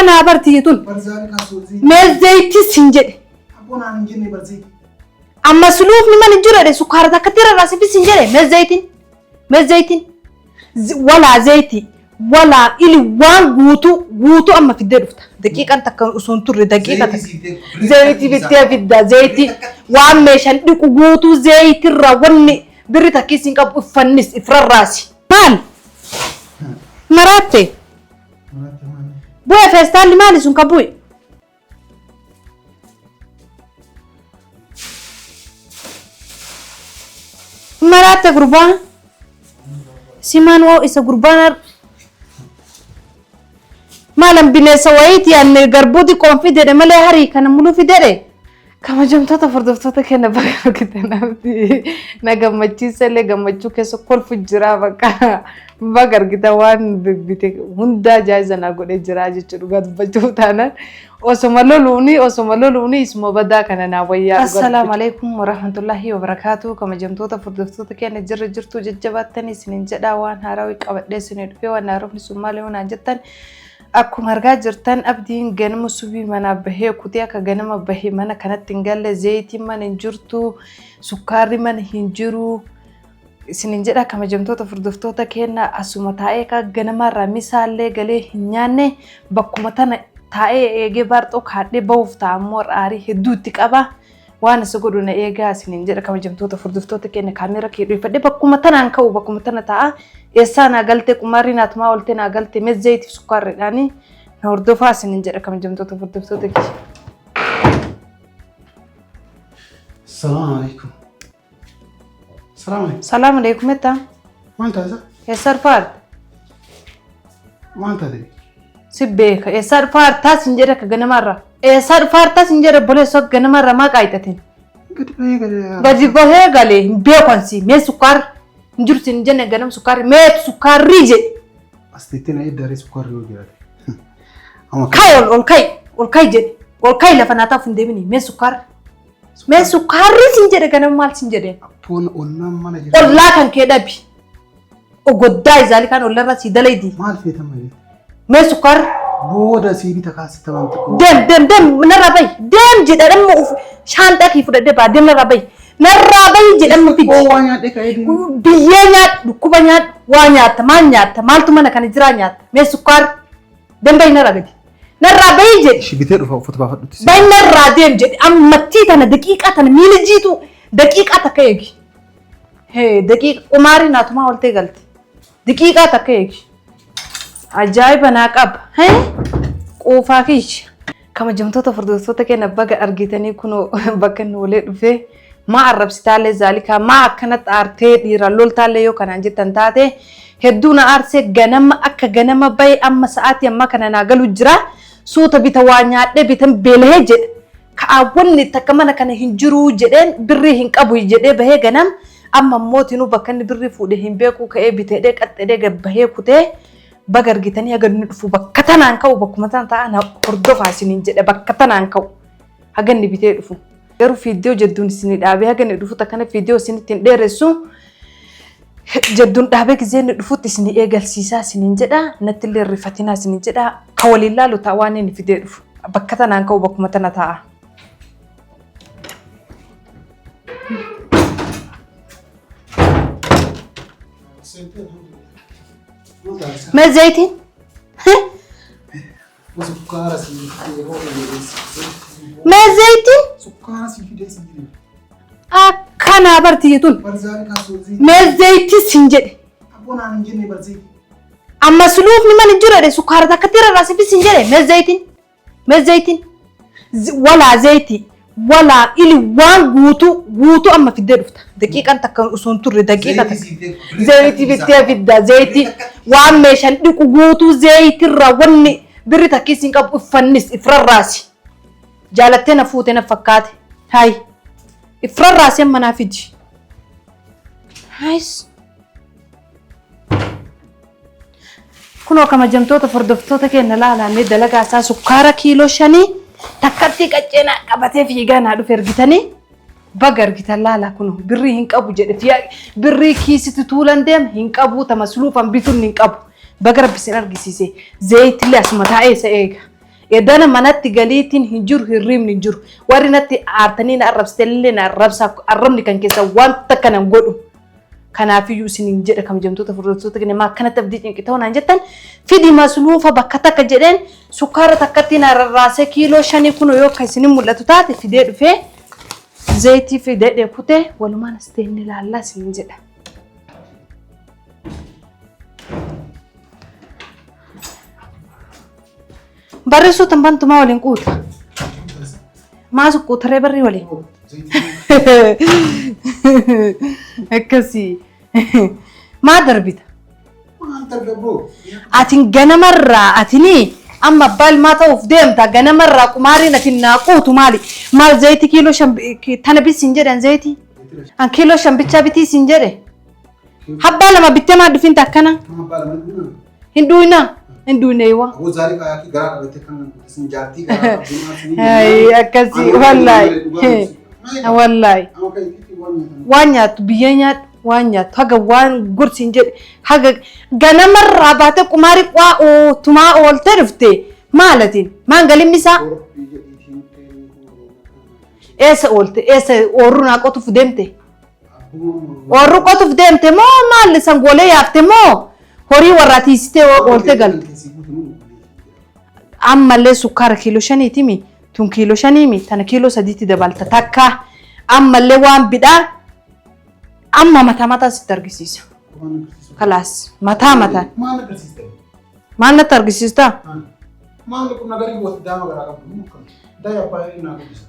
Akkanaa bartiyyi tun. Barzaani kaasuu zeetii. Mee zeeyitii sin jedhe. Abboo naan hin jenne barzeetii. Amma suluufni mana jiru jedhe sukkaara takka tira rasifi sin jedhe mee zeeyitiin. Mee zeeyitiin. Walaa zeeyitii. Walaa ili waan guutuu guutuu amma fiddee dhufta. Daqiiqaan takka osoo hin turre daqiiqa takka. Zeeyitii bittee fidda zeeyitii waan meeshaan dhiqu guutuu zeeyitirra wanni birri takkiis hin qabu uffannis ifrarraasi. Maal? Maraatte? Bu'e feestaalli maali sun ka bu'e? Maraatte gurbaa? Simaan hoo isa gurbaan har maalan bineensa wayiiti anne garbuu xiqqoon fidedhe malee harii kana muluu fidedhe. Kabajamtoota hordoftoota keenya baga argitan abdii na gammachiisa illee gammachuu keessa kolfu jira bakka baga argitan waan bite hundaa jaayiza naa godhee jira jechuudha dhugaa dubbachuuf taanaan osoma loluuni osoma loluuni isuma badaa kana naa wayyaa. Assalaamu alaikum warahmatullahi wabarakaatu kabajamtoota hordoftoota keenya jirra jirtuu jajjabaattanii isinin jedhaa waan haarawii qabadhee isinii dhufee waan haarofni sun maali yoo naan jettan Akkuma argaa jirtan Abdiin ganama subii manaa bahee kutee akka ganama bahe mana kanatti hin galle zeeyitiin mana hin jirtu sukkaarri mana hin jiru isinin jedha kabajamtoota hordoftoota keenya asuma taa'ee akka ganamaarraa misaallee galee hin nyaanne bakkuma tana taa'ee eegee baarxoo kaadhee bahuuf ta'a ammoo aarii hedduu itti qaba. Waan isa godhu na eegaa isinin jedha kabajamtoota hordoftoota keenya kaameera kee dhoyfadhe bakkuma tanaan ka'u bakkuma tana taa'a. Eessaa naa galte qumaarri naatumaa oolte naa galte mee zayitiif sukkaarriidhaani na hordofaa isinin jedha kabajamtoota hordoftoota keenya. Salaam alaikum. Salaam alaikum. Salaam alaikum ettaa. Maal taate? Eessa dhufaarta? Maal taate? Si beeka. Eessaa dhufaartaa sin jedha akka ganamarraa. Eessaa dhufaartaa sin jedha obboleessoo akka ganamarraa maa qaayixatin? Gadi bahee galee. Gadi bahee galee hin beeku ansi. Mee sukkaarri hin jiru sin jenne ganam sukkaarri meetu sukkaarrii jedhe. As teettee na eeddaaree sukkaarri yoo jiraate. Amma Kai ol ol kai ol kai jedhe. Ol kai lafa naa taa'uuf hin deemini mee sukkaarri. Mee sukkaarrii sin jedhe ganam maal sin jedhe? Abboon ollaan mana jira. Ollaa kan kee dhabi. Ogoddaa izaalii kan ollarra sii dalaydi. Maal feeta malee? Mee sukkaarri. Booda sii bita kaasi tamaan xiqqoo. Deem deem deem narraa bahi deem jedha dhamma uf shaanxaa kee fudhadhee baa deem narraa bahi narraa bahi jedhamma fidi. Xiqqoo waa nyaadhee ka'ee deema. Biyyee nyaadhu dhukkuba nyaadhu waa nyaatta maal nyaatta maaltu mana kana jiraa nyaatta mee sukkaarri deem bahi narraa gadi narraa bahi jedhe. Ishi bitee dhufa uffata baafadhutti. Bahi narraa deem jedhe ammattii tana daqiiqaa tana miila jiitu daqiiqaa takka eegi. Hee daqiiqa qumaarii naatumaa oltee galte. Daqiiqaa takka eegi. Ajaa'iba naa qaba. Hee quufaa kiyya. Kabajamtoota hordoftoota keenya baga argitanii kunoo bakka inni olee dhufee maa arrabsitaallee zaalikaa maa akkanatti aartee dhiira loltaallee yoo kanaan jettan taate hedduu na aarsee ganama akka ganama bahe amma sa'aatii ammaa kana naa galu jira suuta bita waa nyaadhee bitan beelahee jedhe Ka'aawwanni takka mana kana hin jiruu jedheen birrii hin qabu jedhee bahee ganam amma immoo tinuu bakka inni birrii fuudhe hin beekuu ka'ee biteedhee qaxxedhee gad bahee kutee baga argitanii haga inni dhufu bakka tanaan ka'u bakkuma tana taa'aa na hordofaa isiniin jedhe bakka tanaan ka'u haga inni bitee dhufu. Garuu fiiddiyoo jedduun isinii dhaabee haga inni dhufu takkana fiiddiyoo isinitti hin dheeressu. Jedduun dhaabee gizee inni dhufutti isinii eegalsiisaa isiniin jedha natti illee rifatinaa isiniin jedha ka waliin laalu ta'a waan inni fidee dhufu. Bakka tanaan ka'u bakkuma tana taa'a. Mee zayitiin? Sukkaara sii fidee hoo Mee zayitiin? Sukkaara sii fidee sii fidee. Akkanaa bartiyye tun. Barzaani kaasuu zeetii. Mee zayitii sin jedhe. Abboo naan hin jenne barzeetii. Amma suluufni mana jiru jedhe sukkaara takka tira rasifi sin jedhe mee zayitiin. Mee zayitiin. Walaa zayitii. Walaa ili waan guutuu guutuu amma fiddee dhufta. Daqiiqaan takka osoo hin turre daqiiqa takka. Zayitii bittee fidda zayitii waan meeshaan dhiqu guutuu zayitirra wanni birri takkiis hin qabu uffannis ifrarraasi. Jaalattee na fuute na fakkaate. Hayi. Ifrarraasi amma naa fidi. Hayis. Kunoo kabajamtoota hordoftoota keenya laalamee dalagaa isaa sukkaara kiiloo 5 takkatti qacceenaa qabatee fiigaa naa dhufe argitanii baga argitan laalaa kunoo birrii hin qabu jedhe birrii kiisitti tuulan deema hin qabu tamasluufan bituun hin qabu baga rabbi isin argisiise zayitillee asuma taa'ee isa eega. Edana manatti galiitiin hin jiru hirriibni hin jiru. Warri natti aartanii na arrabsitellee na arrabsa arrabni kan keessa wanta kana hin godhu. Kanaafiyyuu isiniin jedha kabajamtoota hordoftoota keenya maa akkanatti abdii cinqitoo naan jettan fidi masluufa bakka takka jedheen sukkaara takkatti na rarraasee kiiloo shanii kunoo yoo akka isinin mul'atu taate fidee dhufee zayitii fidee kutee walumaan as teenne ilaallaa isinin jedha. Barreessuu tan bantumaa waliin quuta. Maa suqquutaree barrii waliin. Akkasii. Maa darbita? Maal dargaggoo? Atin ganamarraa atini amma abbaa ilmaa ta'uuf deemta ganamarraa qumaariin atin naa quutu maali? Maal zayitii kiiloo shan tana bit siin jedhan zayitii? An kiiloo shan bichaa bitii siin jedhe. Habbaa lama bittee maa dhufinta akkana? Abbaa lama dhugna. Hin duunaa? Hin duune iwa. Aboo zaarii qaayaa garaa qabatee kan sin jaartii garaa qabdee Ay, akkasii wallaahi. Wallaahi. Waan nyaattu biyya nyaadhu waan nyaattu haga waan gorsi hin jedhe haga ganamarraa baatee qumaarii qwaa tumaa ooltee dhufte maalatiin maan galimmi isaa eessa oolte eessa oorru naa qotuuf deemte oorru qotuuf deemte moo maal sangoolee yaafte moo horii warraa tiisitee oolte galte. Ammallee sukkaara kiiloo shaniitimi tun kiiloo shaniimi tana kiiloo sadiitti dabalta takka ammallee waan bidhaa amma mataa mataa sitti argisiisa. Kalaas mataa mataa Maal agarsiista? maal natti argisiista? Maal kun nagarii gooti daama garaa qabdu? Daya baay'ee naa guddisa.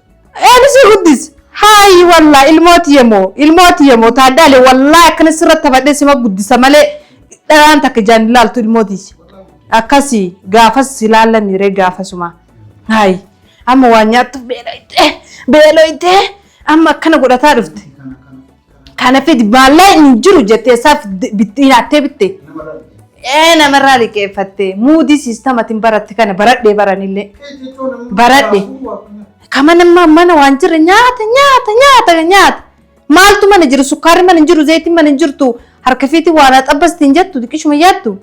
Een si guddis haayi wallaa ilmooti yemoo ilmooti yemoo taaddaalee wallaa akkana sirra taphadhee sima guddisa malee dhalaan takka ijaan ilaaltu ilmooti. Akkasii gaafas ilaallan ree gaafasuma. Haayi amma waan nyaattu beeloytee beeloytee amma akkana godhataa dhufte. Kana fidi maallaqni hin jiru jettee isaaf nyaattee bitte. Ee namarraa liqeeffatte muudii siistamatiin baratte kana baradhee baranillee. Baradhe. Kama nama mana waan jirre nyaata nyaata nyaata nyaata. Maaltu mana jiru sukkaarri mana hin jiru zayitiin mana hin jirtu harka fiitii waan xabbasti hin jettu xiqqishuma yaaddu.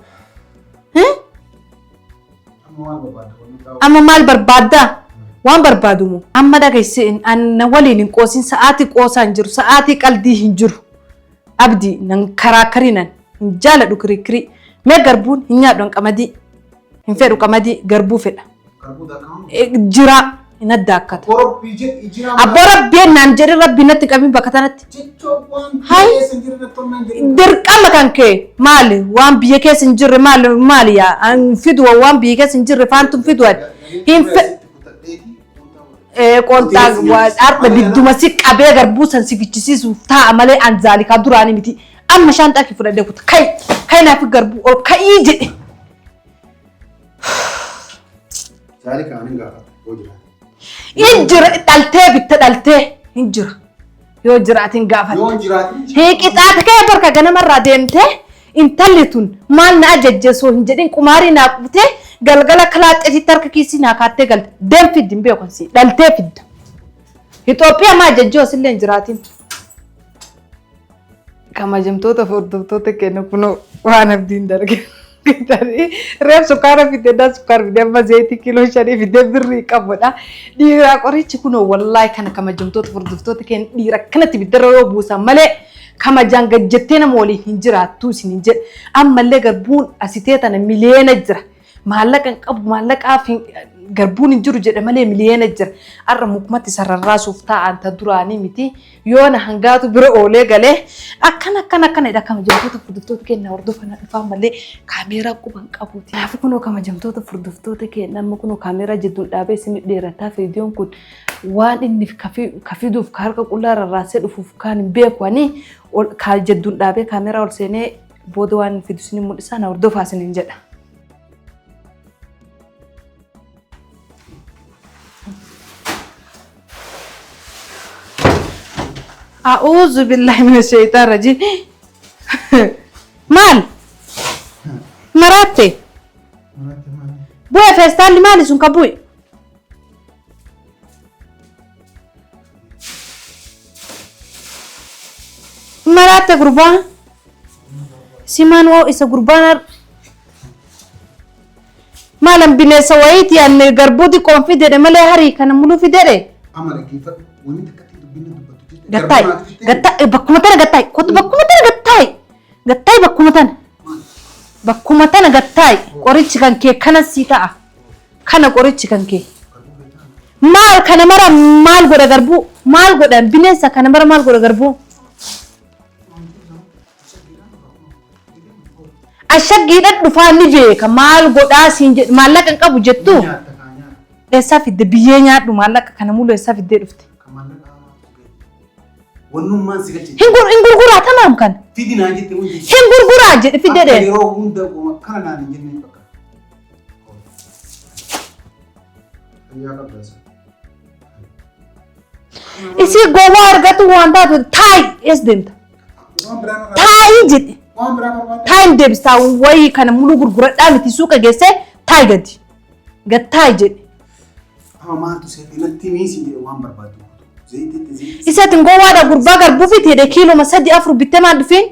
Amma maal barbaaddaa? Waan barbaadumu. Amma dhageessi na waliin hin qoosin sa'aatii qoosaa hin jiru sa'aatii qaldii hin jiru. Abdii nan karaakarinan hin jaaladhu kirikkirii. Mee garbuun hin nyaadhu an qamadii. Hin fedhu qamadii garbuu fedha. Jira hin addaakkata. Abboo rabbii naan jedhin rabbii natti qabin bakka tanatti. Hai. Dirqama kan kee maali waan biyya keessa hin jirre maali maali yaa an fidu waan biyya keessa hin jirre faantu fidu hin fe qonxaa har'a bidduma si qabee garbuu san si fichisiisuuf taa'a malee an zaalikaa duraanii miti amma shaanxaa kee fudhadhee kuta kai kai naaf garbuu ol ka'ii jedhe. Zaalika ani gaafata yoo jiraate. Hin jira dhaltee bitta dhaltee hin jira yoo jiraatin gaafadha. Yoo jiraatin. Qixaata kee barka ganamarraa deemtee intalli tun maal na ajajje osoo hin jedhin qumaarii naa quftee galgala kalaaxeetitti harka kiisii naa kaattee galte deem fiddi hin beeku si dhaltee fidda. Itoophiyaa maa ajajjee osillee hin jiraatin. Kabajamtoota fi hordoftoota keenya kunoo waan abdiin darge. Reef sukkaara fidee daa sukkaara fidee amma zayitii kiiloo shanii fidee birrii qabudha. Dhiiraa qorichi kunoo wallaahi kana kabajamtoota fi hordoftoota keenya dhiira akkanatti ibiddarra yoo buusan malee kabajaan gad jettee nama waliin hin jiraattu isin hin jedhe. Ammallee garbuun asitee tana miliyoona jira. Maallaqa hin qabu maallaqaaf garbuun hin jiru jedhe malee miliyoona jira. Har'a mukumatti sararraasuuf taa'an ta duraanii miti. Yoona hangaatu bira oolee galee akkana akkana akkana jedha kabajamtoota hordoftoota keenya hordofan dhufaa malee kaameeraa quban qabuuti. Kanaafuu kunoo kabajamtoota hordoftoota keenya amma kunoo kaameeraa jidduun dhaabee isin dheerataa viidiyoon kun waan inni kafiduuf ka harka qullaa rarraasee dhufuuf kaan hin beeku ani jidduun dhaabee kaameeraa ol seenee booda waan fidu isin mul'isaa na hordofaa isiniin jedha. A'uuzu billahi mina shaytaan rajiim. Maal? Maraatte? Bu'e feestaalli maali sun ka bu'e? Maraatte gurbaa? Simaan woo isa gurbaan har. Maalan bineensa wayiiti ani garbuu xiqqoon fidedhe malee harii kana muluu fidedhe. Amma dhaggeeffadhu. Wanni takka ittiin dubbinni dubbattu jirti. Gattaa'i gattaa'i bakkuma tana gattaa'i kottu bakkuma tana gattaa'i gattaa'i bakkuma tana bakkuma tana gattaa'i qorichi kan kee kana sii ta'a kana qorichi kan kee. Maal kana mara maal godha garbuu maal godha bineensa kana mara maal godha garbuu. Ashaggiidhaan dhufaa ni beeka maal godhaa siin jedhu maallaqa hin qabu jettu. Nyaatta kaa nyaata. Eessaa fidde biyyee nyaadhu maallaqa kana mulu eessaa fiddee dhufte. Kan maallaqa haamaatu gadi. Wannummaan si galche. Hin gurguraa tamaam kana. Fidi naan jette hundi. Hin gurguraa jedhe Akka fidee. yeroo hunda goma kana naan hin jennee fakkaata. Fayyaa qabda isa. Isii gowwaa argatu waan taatu taayi ees deemta. Waan biraa barbaada. Taayi jedhe. Waan biraa barbaada. Taayi deebistaa wayii kana mulu gurguradhaa miti suuqa geessee taayi gadi. Gad taayi jedhe. Amma maaltu seete natti miisi jedhe waan barbaadu. Zayitiitti zayitii. Isaatiin gowwaadha gurbaa garbuu fiti jedhe kiiloma 3 4 bittee maal dhufiin?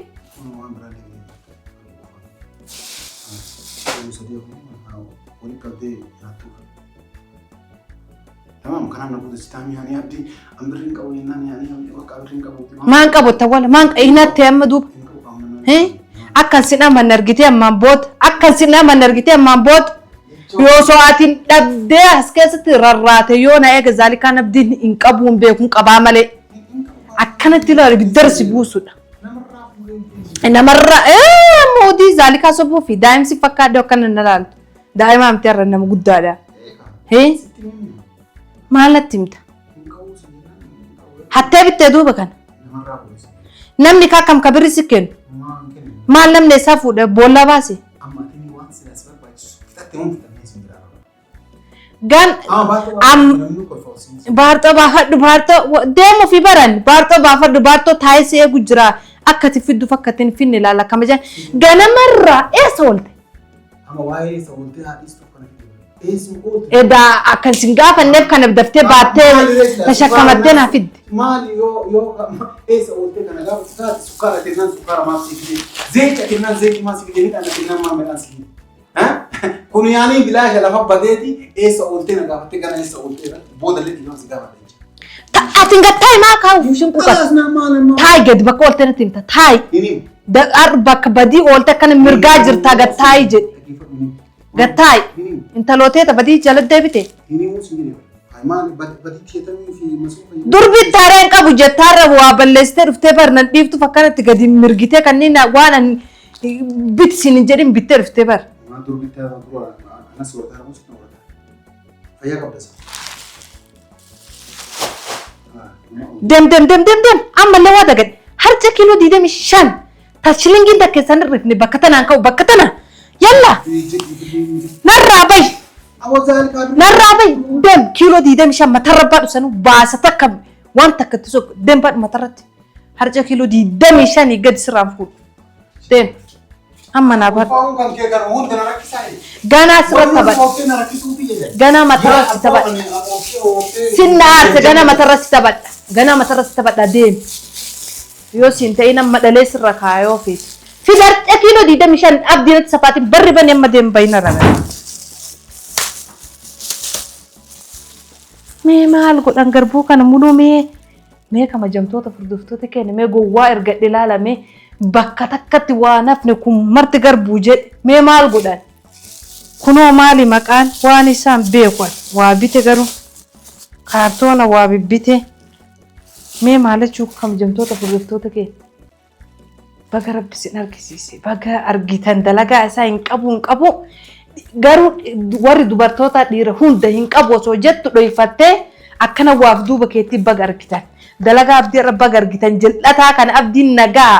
Waan biraa illee. 3 4 walitti qabdee nyaattu. Tamam kanaaf na guutu sitaamii yaanii abdii an birriin qabu jennaan yaanii bakka birriin qabu. Maan qabu tawwala maan hinatte amma duuba. Hin qabu qaamna. Akkan sin amanne argitee ammaan booda akkan sin amanne argitee ammaan booda yoo so'aatiin dhabdee as keessatti rarraate yoo na eega zaalikaan abdiin hin qabu hin beeku hin qabaa malee akkanatti ilaali ibiddarsi buusudha. Namarraa fuudhee hin Namarraa moodii zaalikaa sobuu fi daa'imsi fakkaadhu akkana na ilaaltu. Daa'ima miti har'a nama guddaadha. Sitti himi. Maal natti himta? Hin qabu si jennaan hin qabu. Hattee bittee duuba kana. Namarraa fuudhee. Namni kakkam kabirri si kennu. Maan kennu. Maal namni isaa fuudhe boollaa baase? Amma ati waan silaa si barbaachisu fixatte hundi fixannee si biraa. Gan Amma baatoo namni kolfa hoosiin. Baarxoo baafadhu baarxoo deemuu fi baran baarxoo baafadhu baarxoo taa'ee si eegu jira akka ati fidduuf akka ati hin finne ilaala akkama jedhan ganamarraa eessa oolte? Amma waa'ee isa ooltee haadhiis tokko na fide. Eessi oolte. Edaa akkan sin gaafanneef kana daftee baattee tashakkamattee naa fidde. Maali yoo yoo eessa ooltee kana gaafa taate sukkaara kennaan sukkaara maaf si fide. Zayita kennaan zayiti maaf si fide midhaan kennaan maal midhaan si fide. Kun yaanii bilaasha lafa badeeti eessa ooltee na gaafatte gana eessa ooltee booda illee dhiifama si gaafadha jechuudha. Ati gattaa himaa kaa'u shin quqatu. Kalaas naa maal ammaa. Taayi gadi bakka oolte natti himta taayi. Hin himu. Bakka badii oolte akkana mirgaa jirtaa gad taayi jedhe. Gad taayi. Hin himu. Intalooteeta badii jala deebite. Hin himu si jedhe. Maal badii tietamii fi masoo fayyadamu. Durbi taaree hin qabu jettaarra waa balleessitee dhuftee barnan dhiiftuuf akkanatti gadi mirgitee kanneen waan ani bitsin hin jedhin bittee dhuftee bar. Maal durbi taaree dura anas wartaa ramus na wartaa. Fayyaa qabda isa. Dem dem dem dem dem ammallee waa dagadhe harca kiiloo 25 ta shilingiin takka isaan hirrifne bakka tanaan ka'u bakka tana yalla narraa bahi narraa bahi dem kiiloo 25 matarra baadhu sanuu baasa takka waan takka itti soqu dem baadhu matarratti harca kiiloo 25 gadi sirraan fuudhu dem amma naa baadhu Ulfaa'uun kan kee kan hunda na rakkisaa. Ganaa sirratti taphadha Oftee na rakkisuufi jedhe. Ganaa matarratti taphadha. Sinna aarse ganaa matarratti taphadha. Ganaa matarratti taphadha deemi. Yoo siin ta'in amma dhalee sirra kaayoo feetu. Fidarxee kiiloo 25 abdii natti safaatiin barri bani amma deemu bayina ragaa. Mee maal godhan garbuu kana muluu mee mee kabajamtoota furdiftoota keenya mee gowwaa ergadhe ilaalame bakka takkatti waan hafne kun marti garbuu jedhe mee maal godhan. Kunoo maali maqaan waan isaan beeku waa bite garuu kaartoona waa bibbite mee maalachuu kabajamtoota furdiftoota keenya. Baga rabbi isin argisiise baga argitan dalagaa isaa hin qabu hin qabu garuu warri dubartoota dhiira hunda hin qabu osoo jettu dhoyfattee akkana waaf duuba keetti baga argitan dalagaa abdii irra baga argitan jal'ataa kana abdiin nagaa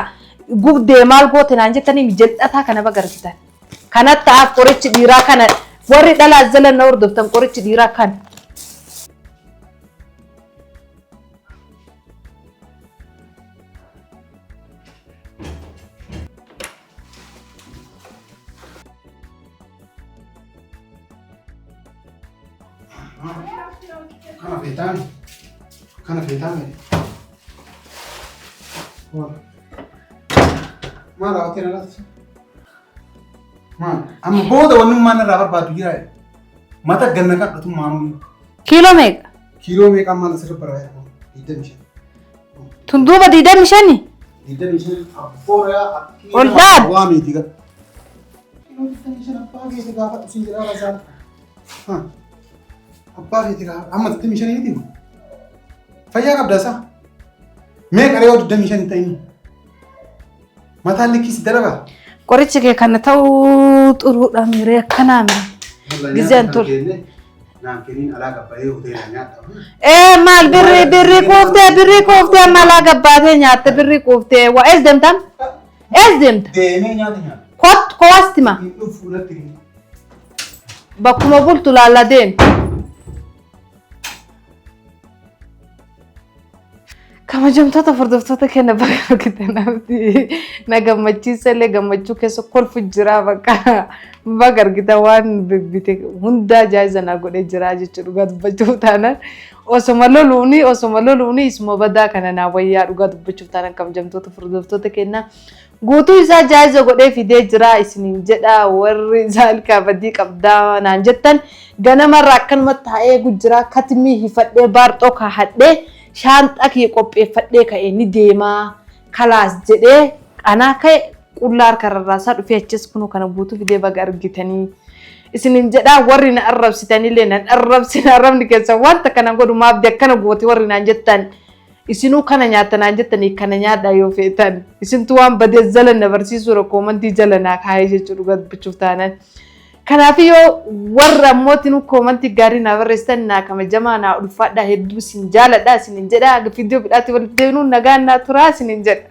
gubdee maal goote naan jettanii jal'ataa kana baga argitan kanatti ta'aaf qorichi dhiiraa kana warri dhalaa jala na hordoftan qorichi dhiiraa kana. Kana feetaan. Kana feetaan. Maal raawwattee na laatu? Maal? Amma booda wanni ummaan irraa barbaadu jira. Mata ganna kadhatu maanuu. Kiiloo meeqa? Kiiloo meeqaan maal asirra barraa'e? 25. Tun duuba 25? 25 abboora Ol dhaab. Waa miti ga. Kiiloo 25 abbaa keeti gaafadhu siin jedhaa rasaan. Abbaa keeti gaafadhu amma 25 miti. Fayyaa qabda isaa. Meeqa yoo 25 ta'in? Mataan likkii si daraba. Qorichi kee kana ta'uu xuruudha miiree akkanaa mi? Gizeen ture. Naan kenniin alaa gabbayee hoteelaa nyaadha. Ee maal birrii birrii kuuftee birrii kuuftee amma alaa gabbaatee nyaatte birrii kuuftee waa ees deemtan? Ees deemta? Deemee nyaata nyaata. Kottu kowaastima Hin dhufu natti hin. bakkuma bultu laalla deemi. Kabajamtoota hordoftoota keenya baga argitan abdii na gammachiisa illee gammachuu keessa kolfu jira bakka baga argitan waan bibbite hundaa jaayiza naa godhee jira jechuudha dhugaa dubbachuuf taanaan osoma loluuni osoma loluuni isuma badaa kana naa wayyaa dhugaa dubbachuuf taanaan kabajamtoota hordoftoota keenya guutuu isaa jaayiza godhee fidee jira isiniin jedha warri zaalkaa badii qabdaa naan jettan ganamarraa akkanuma taa'ee gujjiraa katimii hifadhee baarxoo kaahadhee shaanxaa kiyya qopheeffadhee ka'ee ni deemaa kalaas jedhee anaa ka'e qullaa harka rarraasaa dhufee achis kunoo kana guutuu fidee baga argitanii isinin jedhaa warri na arrabsitanillee nan arrabsina arrabni keessan wanta kana godhu maaf akkana goote warri naan jettan isinuu kana nyaata naan jettanii kana nyaadhaa yoo feetan isintu waan badee jala na barsiisuudha koomantii jala naa kaayee jechuudha dhugaa dubbachuuf taanaan. Kanaaf yoo warra ammootinuu koomantii gaarii naa barreessitan naa kabajamaa naa ulfaadhaa hedduu isin jaaladhaa isinin jedha viidiyoo biraatti walitti deebinuu nagaan naa turaa isinin jedha.